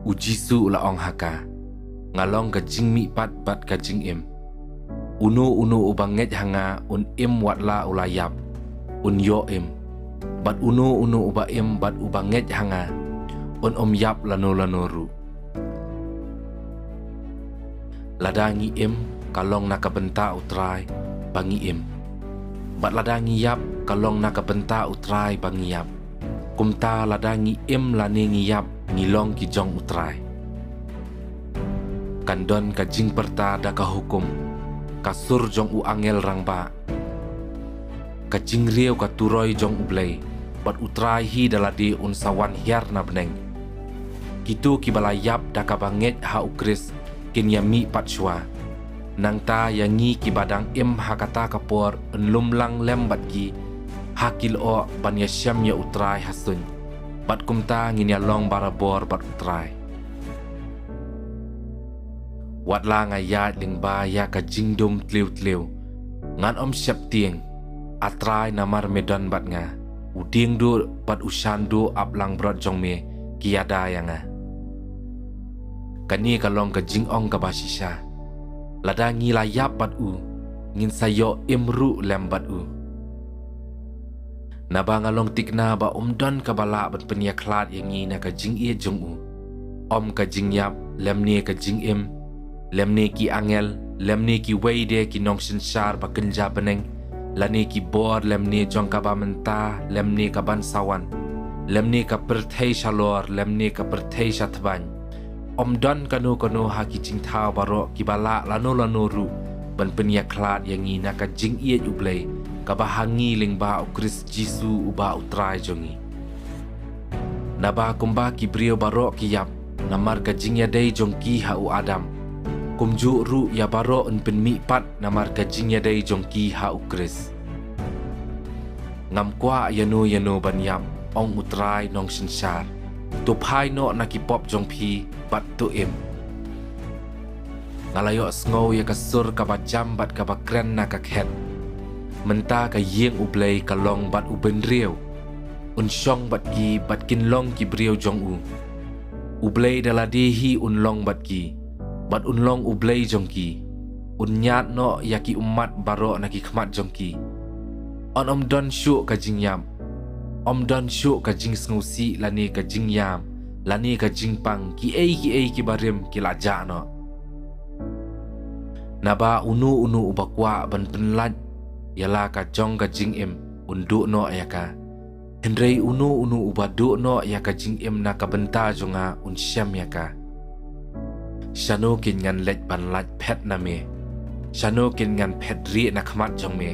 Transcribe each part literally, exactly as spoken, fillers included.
U Jisu u la ong ha ka, nga long ka jingmihpat bad ka jingim. Uno uno uba ngeit ha nga un im wat la u la ïap, un ïoh im. Bad uno uno uba im bad uba ngeit ha nga un ym ïap lano lano ruh. Lada ngi im, ka long na ka bynta U Trai ba ngi im. Bad lada ngi ïap, ka long na ka bynta U Trai ba ngi ïap. Kumta lada ngi im lane ngi ïap, ngi long ki jong U Trai. Kan don ka jingpyrta da ka hukum, ka sur jong u angel rangbah, ka jingriew ka turoi jong U Blei, bad U Trai hi da lade un sa wan hiar na bneng. Kito kiba la ïap da kaba ngeit ha U Khrist kin ïa mihpat shuwa. Nangta ïa ngi kiba dang im ha kata ka por yn lum lang lem bad ki ha ki lyoh ban ïashem ïa U Trai ha suiñ. Bad kumta ngin ïa long barabor bad U Trai. Wat la nga ïaid lyngba ïa ka jingdum tliw tliw, ngan ym sheptieng, A Trai, namar me don bad nga. U dieng duh bad u shan duh ap langbrot jong me ki ïada ïa nga. Kane ka long ka jingong kaba shisha. Lada ngi la ïap bad u, ngin sa ïoh im ruh lem bad u. Naba nga long thikna ba ym don kaba lah ban pynïakhlad ïa ngi na ka jingïeit jong u. Ym ka jingïap, lymne ka jingim, lymne ki angel, lymne kiwei de ki nongsynshar ba kynja bneng, lane ki bor lymne jong kaba mynta lymne ka ban sa wan, lymne ka pyrthei shalor lymne ka pyrthei shatbaiñ. Ym don kano kano ha ki jingthaw baroh kiba lah lano lano ruh ban pynïakhlad ïa ngi na ka jingïeit U Blei kaba ha ngi lyngba U Khrist Jisu uba U Trai jong ngi. Naba kumba ki briew baroh ki ïap namar ka jingïadei jong ki ha u Adam, kumjuh ruh ïa baroh yn pynmihpat namar ka jingïadei jong ki ha U Khrist. Ngam kwah ïano ïano ban ïap, ong U Trai nongsynshar. To phai noh na ki pop jong phi bad to im. Nga la ïohsngew ïa ka sur kaba jam bad kaba kren na ka khet. Mynta ka ïing U Blei ka long bad u bynriew. Un shong bad ki bad kin long ki briew jong u. U Blei da lade hi un long bad ki, bad un long U Blei jong ki. Un ñiad noh ïa ki ummat baroh na ki khmat jong ki. Yn ym don shuh ka jingïap, ym don shuh ka jingsngewsih lane ka jingïam, lane ka jingpang, kiei kiei kiba rim ki la jah noh. Naba uno uno uba kwah ban pynlait ïa la ka jong ka jingim un duh noh ïa ka. Hynrei uno uno uba duh noh ïa ka jingim na ka bynta jong nga un shem ïa ka. Shano kin ngan leit ban lait phet na me? Shano kin ngan phet rieh na khmat jong me?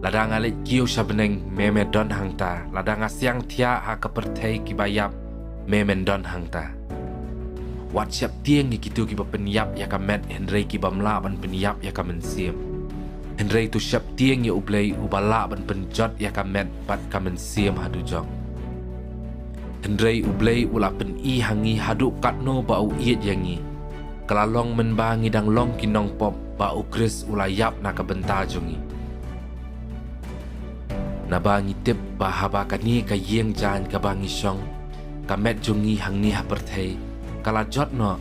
Lada nga leit kiew sha bneng, me me don hangta. Lada nga siang thiah ha ka pyrthei kiba ïap, me men don hangta. Wat sheptieng ïa kito kiba pynïap ïa ka met hynrei kibym lah ban pynïap ïa ka mynsiem. Hynrei to sheptieng ïa U Blei uba lah ban pynjot ïa ka met bad ka mynsiem haduh jong. Hynrei U Blei u la pyni ha ngi haduh katno ba u ïeit ïa ngi. Ka la long mynba ngi dang long ki nongpop ba U Khrist u la ïap na ka bynta jong ngi. Naba ngi tip ba haba kane ka ïing jaiñ kaba ngi shong, ka met jong ngi hangne ha pyrthei, ka la jot noh,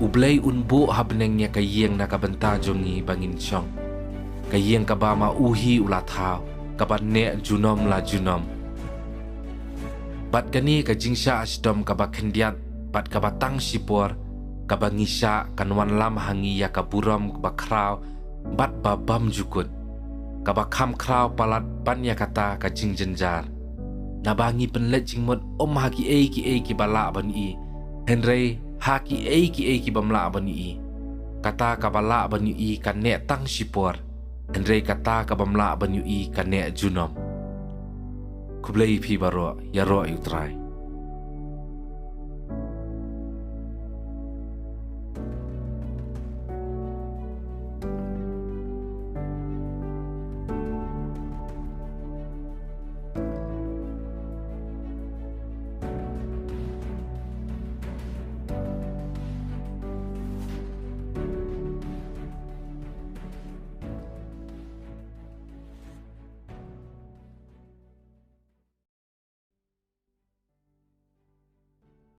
U Blei un buh ha bneng ïa ka ïing na ka bynta jong ngi ba ngin shong. Ka ïing kaba ma u hi u la thaw, kaba neh junom la junom. Bad kane ka jingshah shitom kaba khyndiat, bad kaba tang shipor, kaba ngi shah kan wanlam ha ngi ïa ka burom bakhraw, bad babymjukut. Kaba kham khraw palat ban ïa kata ka jingjynjar. Naba ngi pynleit jingmut ym ha kiei kiei kiba lah ban ïohi, hynrei ha kiei kiei kibym lah ban ïohi. Kata kaba lah ban ïohi ka neh tang shipor, hynrei kata kabym lah ban ïohi ka neh junom. Khublei ïa phi baroh, ïaroh ïa U Trai.